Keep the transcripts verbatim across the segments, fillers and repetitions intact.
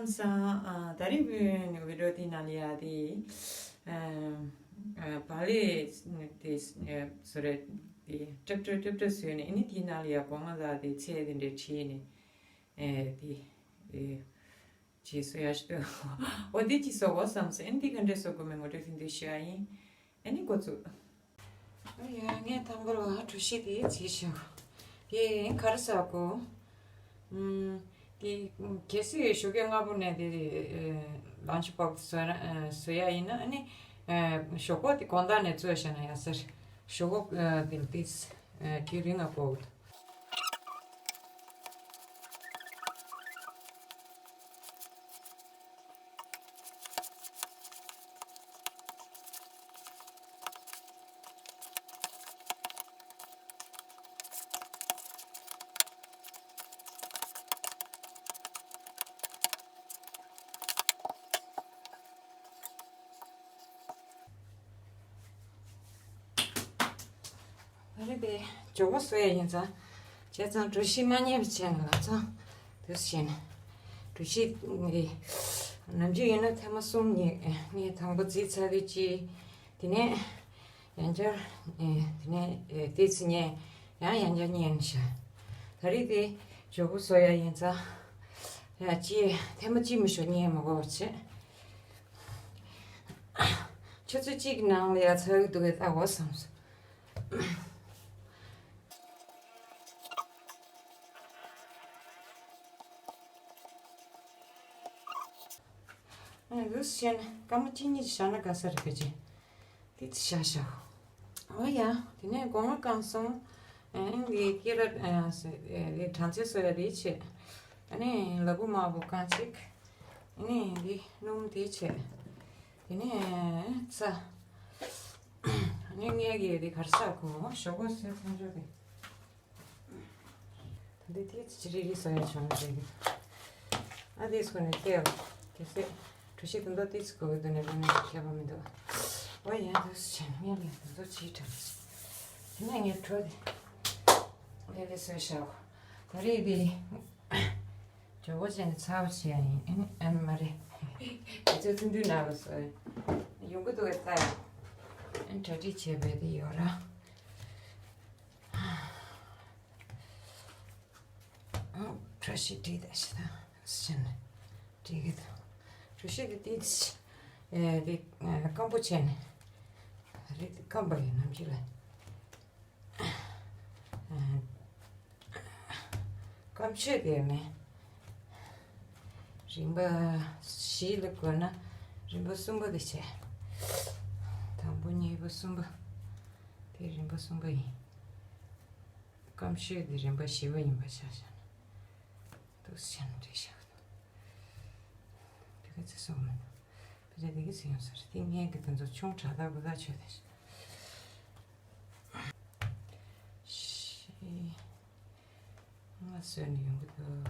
སང་ཨ་ད་རེས་བི་ཌི་ཡོ་དེའི་ནང་ལ་ཡ་དེ་ཨ་ཨ་བག་ལེབ་དེ་ཨ་སོ་རེད། དེ་ཀྲབ་ཀྲབ་ཀྲབ་ཀྲབ་བཟོས་ནས་ཨ་ནི་དེའི་ནང་ལ་ཡ་སྒོ་ང་ལ་དེ་ཚལ་དེ་འདྲ་བྲིས་ནས་ཨ་དེ་ཨ་ཅིག་བཟོ་ཡ་ཞིག་འདུག་འོ་དེ་ཅིག་བཟོ་དགོས་བསམ་སོང་། ཨ་ནི་དེ་ག་འདྲ་བཟོ་དགོས་མིན་ངོ་སྤྲོད་ཐེངས་འདི་ཞུ་ཡ་ཡིན། ཨ་ནི་འགོ་ཚུགས། ཨ་ཡ། ངས་དང་པོ་ལ་གྲོ་ཞིབ་དེ་བྱས་ཤག་དེ་ག་རེ་ཟེར་དགོས། ཨམ། དེ་གལ་སྲིད་ཞོགས་ཀས་སྔ་པོ་ནས་དེ་ལན་ཆི་བོག་སི་བཟོ་ན་བཟོ་ཡ་ཡིན་ན་ཨ་ནི་ཞོགས་པ་དེ་དགོང་དག་ནས་བཟོས་བཞག་ན་ཡག་ས་རེད། ཞོགས་པ་དེ་དེ་རྒྱུན་རིང་ང་དགོས་འདུག་ད་རེས་དེ་མགྱོགས་པོ་བཟོ་ཡ་ཡིན་ཙང་། བྱས་ཙང་གྲོ་ཞིབ་མ་རྙེད་པ་བྱས་ན་ལབ་ཙང་། དེ་བྱས་ནས་གྲོ་ཞིབ་ནམ་རྒྱུན་ཡིན་ན་ཐེངས་མ་གསུམ་རྙེད། ངས་དང་པོ་རྩིས་ཚར་དུས་གཅིག་དེ་ནས་ཡང་བསྐྱར་དེ་ནས་དེ་ཚོ་རྙེད། ཡང་ཡང་བསྐྱར་རྙེད་ནས་བཞག་ད་རེས་དེ་མགྱོགས་པོ་བཟོ་ཡ་ཡིན་ཙང་། ཡ་གཅིག་ཐེངས་མ་གཅིག་མི་ཞོ་རྙེད་མ་དགོས་པ་བྱས། ཆུ་ཚོད་གཅིག་གི་ནང་ལ་ཡ་ཚར་གི་འདུག་གས་ལྟ་དགོས་བསམ་སོང་། ཨ་ནི་འདུག་སེ་བྱས་ནས་སྐར་མ་གཅིག་གཉིས་ཤིག་བཞག་ན་དགའ་ས་རེད། ཕལ་ཆེར་དེ་ཚོ་བཞག་བཞག་འོ་ཡ། དེ་ནས་སྒོ་ང་བཀང་སོང་། ཨ་ནི་འདི་སྐེ་རགས་ཨ་སེ་ཨ་འདི་གྲང་ཚལ་བཟོ་ཡ་རེད་བྱས། ཨ་ནི་ལ་ཕུག་དམར་པོ་བཀང་གཅིག་ཨ་ནི་འདི་སྣུམ་དེ་བྱས། དེ་ནས་ཚྭ། ཨ་ནི་ངས་ཀྱི་དེ་གར་ས་གོ་ཞོག་ཁོག་སེ་ཚང་ཆོག་གི་ད་འདི་དེ་ཅི་རིག་རིག་ས་ཡ་བྱུང་རེད། ཨ་དེ་སྐོར་ནས་བལྟས་ཡོད། གལ་སྲིད་གྲོ་ཞིབ་དེ་འདྲ་དེ་ཚོ་གོ་གི་འདུག་ན་དེ་ནས་ཁྱད་པར་མི་འདུག་འོ་ཡ། འདུག་སེ་བྱས་ནས་ངས་ལས་དེ་ཚོ་ཅིའི་དྲན། དེ་ནས་ངས་གྲོ་དེ་ལས་ལས་སོས་བཞག་ད་རེས་དེ་ཇོ་བོ་ཅན་ཚར་བ་བྱས་ཡིན། ཨ་ནི་ཨ་ནི་མ་རེད། དེ་ཚོ་ཐུང་ཐུང་ནང་ལ་སོས་ཡོང་གི་འདུག་གས་ལྟ་ཡ། ཨ་ནི་གྲ་སྒྲིག་བྱས་པའི་དེ་ཡོད་ར། གྲོ་ཞིབ་བྲིས་ད་ཞིག་དང་ཟེར་ནས་བྲིས་གི་འདུག་གྲོ་ཞིབ་དེ་དེ་ཨེ་དེ་སྐམ་པོ་བྱས་ནས་རེད། སྐམ་པ་ཡིན་ནམ་ཅི་ལ་སྐམ་ཤོས་དེ་མེད། རིམ་པ་བཞི་ལ་བགོས་ན་རིམ་པ་གསུམ་པ་དེ་བྱས། དང་པོ་གཉིས་པ་གསུམ་པ་དེ་རིམ་པ་གསུམ་པ་ཡིན། སྐམ་ཤོས་དེ་རིམ་པ་བཞི་པ་ཡིན་པ་ཆ་བཞག་ན། འདུག་སེ་བྱས་ནས་བྲིས་བཞག་གི་འདུག་དེ་ག་ཚོད་སོང་མི་འདུག་ཕལ་ཆེར་དེ་ག་ཚོད་ཡོང་ས་རེད། དེ་ངས་གི་དེ་ཚོ་ཆུང་དྲགས་དག་གུ་དག་ཆོད་དེ། ཤི། ང་བཟོས་ནས་ཡོང་གི་འདུག་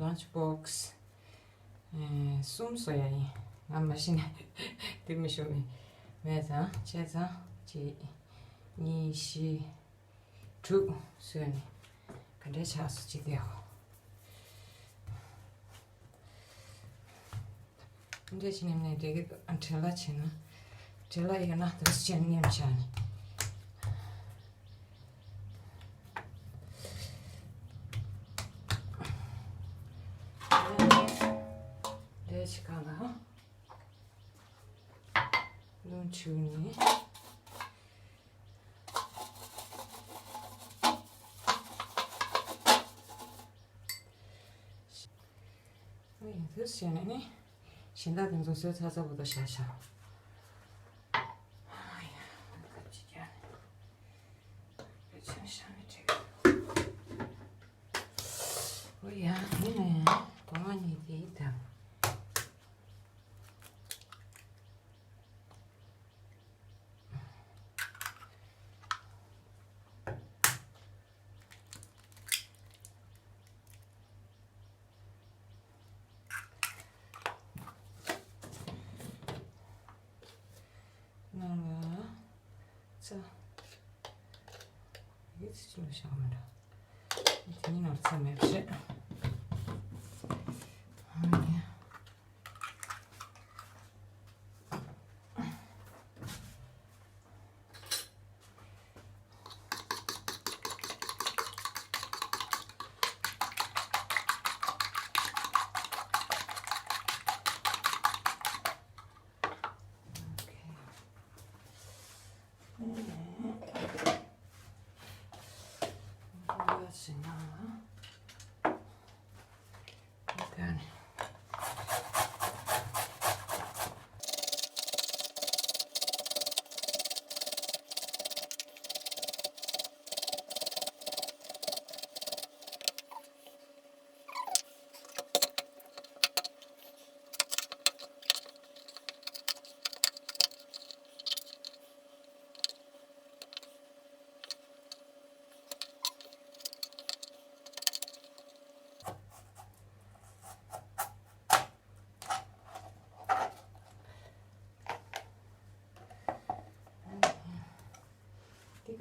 ལན་ཆི་བོག་སི་གསུམ་བཟོ་ཡ་ཡིན། ང་མ་གཞི་ནས་དེ་མི་ཤོར་མེད། མེད་ཙང་བྱས་ཙང་གཅིག་གཉིས་བཞི་དྲུག་བཟོས་ནས་ག་འདྲས་ཆགས་སོང་ཅི་བལྟའོ། འདྲས་ཕྱི་ནས་ནས་འདྲེ་གི་བྲེལ་བ་བྱས་ན་བྲེལ་བ་ཡོད་ན་དུ་ཅན་མཉམ་བྱས་ནས། འདྲས་ཕྱི་གང་ལ་ལུང་ཆུ་ནས། ཡིན་དུས་བྱས་ནས་ནི་གཞན་དག་དེ་ཚོ་བཟོས་ཚར་ཚར་བུ་དུ་བཞག་བཞག་འོ་ཡ། དེ་ནས་སྒོ་ང་གཉིས་དེ་དང་། ནང་ལ་ཚྭ། ཡིད་ཆེས་ལ་བཞག་མི་འདྲ། དེ་ནི་ནོར་ཚྭ་མེད་པ་རེད།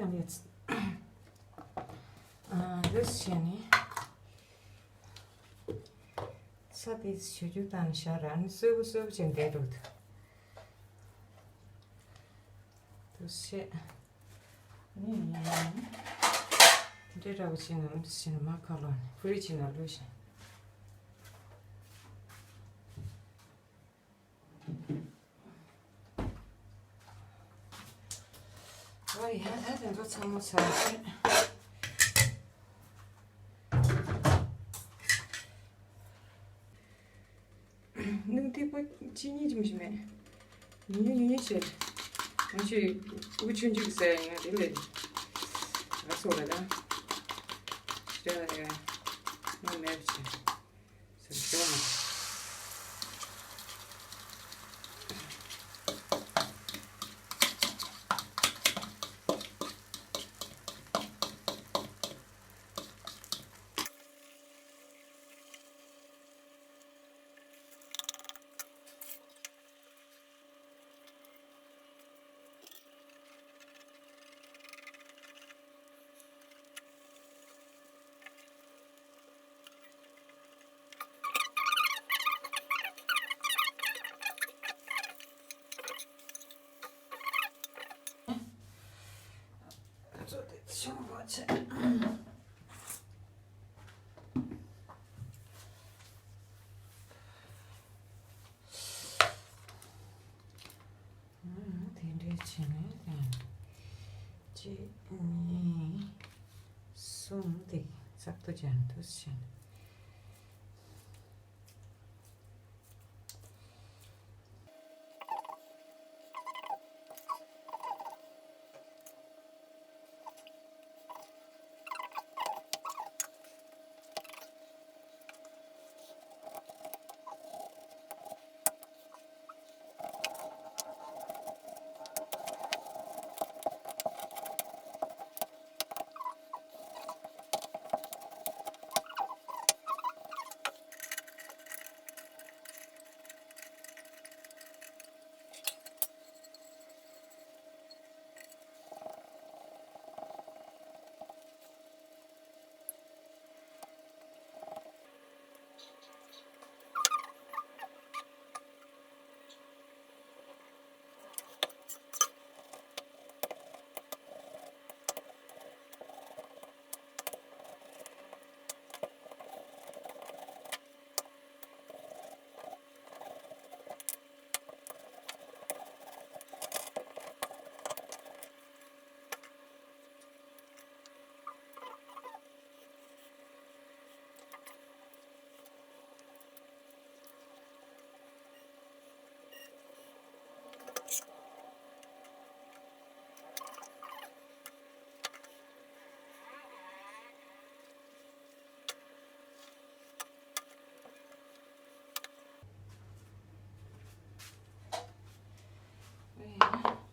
ཨ་འདི་བྱས་ནས་ས་དེ་ཞུ་རྒྱུ་དང་ཤ་ར་ནི་སོས་པོ་སོས་པོ་བྱས་བསྡད་འགྲོ་འདུག་དུ་བྱས་ནི་འདྲེ་འདྲ་བོ་བྱས་ནས་འདི་བྱས་ནས་མ་ཁ་ལོ་ནི་ཕུ་རི་བྱས་ནས་ལུས་བྱས། ཨོ་ཡ། ད་དེ་ཚོ་ཚང་མ་ཚར་རྗེས། སྣུམ་ཐིགས་པ་གཅིག་གཉིས་ཙམ་ཞིག་མེད། ཉུང་ཉུང་ཉུང་ཉུང་བྱས། ང་ཚོས་དབུ་ཆུང་ཆུང་ཟེར་ཡང་དེ་ལས་ང་ཚོ་ལ་ད་ཤ་ར་ང་མེད་པ་བྱས། དེ་འདྲའི་བྱས་ནས་ཡང་གཅིག་གཉིས་གསུམ་དེ་ཚག་ཏུ་སྦྱར་དུ་ཕྱིན།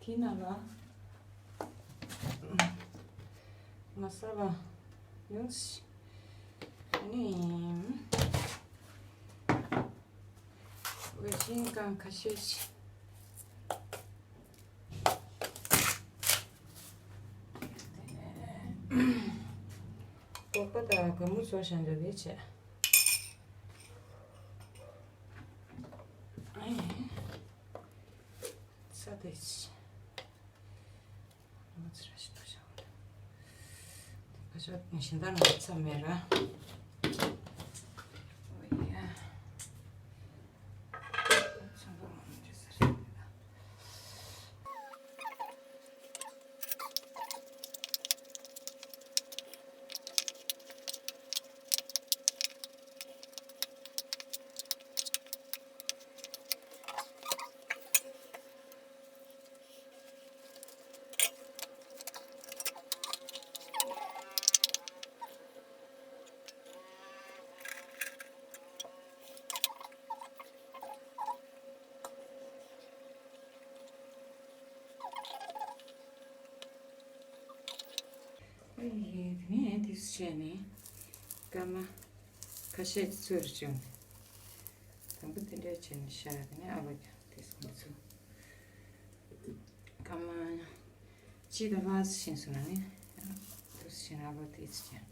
དེའི་ནང་ལ་མ་ས་ལ་ཉུང་ཞིག་ནི་ཝེ་ཤིང་ཀང་ཁ་ཤས་ཤིག་སྒོག་པ་དང་སྒ་སྨུག་བཙོ་བཞག་འདྲ་དེ་བྱས། ཨེ། ས་དེ་ཆི། ང་ཚོ་ར་ཞིག་ཏུ་བཞག་འདྲ། དེ་ཁ་ཤོ་ནི་ཤིང་རྟ་ནང་ཚ་མེད་ར། ཨོ་ཡ། ཚོང་པ་མང་འདྲ་ས་རེད་ད། ཨེ་ཡེ། དེ་ནས་དེ་བྱས་ནས་སྐར་མ་ཁ་ཤས་ཚོས་བྱུང་། དང་པོ་དེ་འདྲ་བྱས་ནས་བཞག་དེ་ནས་ཨ་ལོ་ཀྱང་དེ་སོང་ཚུལ། སྐར་མ་ ཅི་ད་བ་ཤིན་སོང་ན་ནི། དུ་ཤིན་ཨ་བ་དེ་ཅི་ཅན།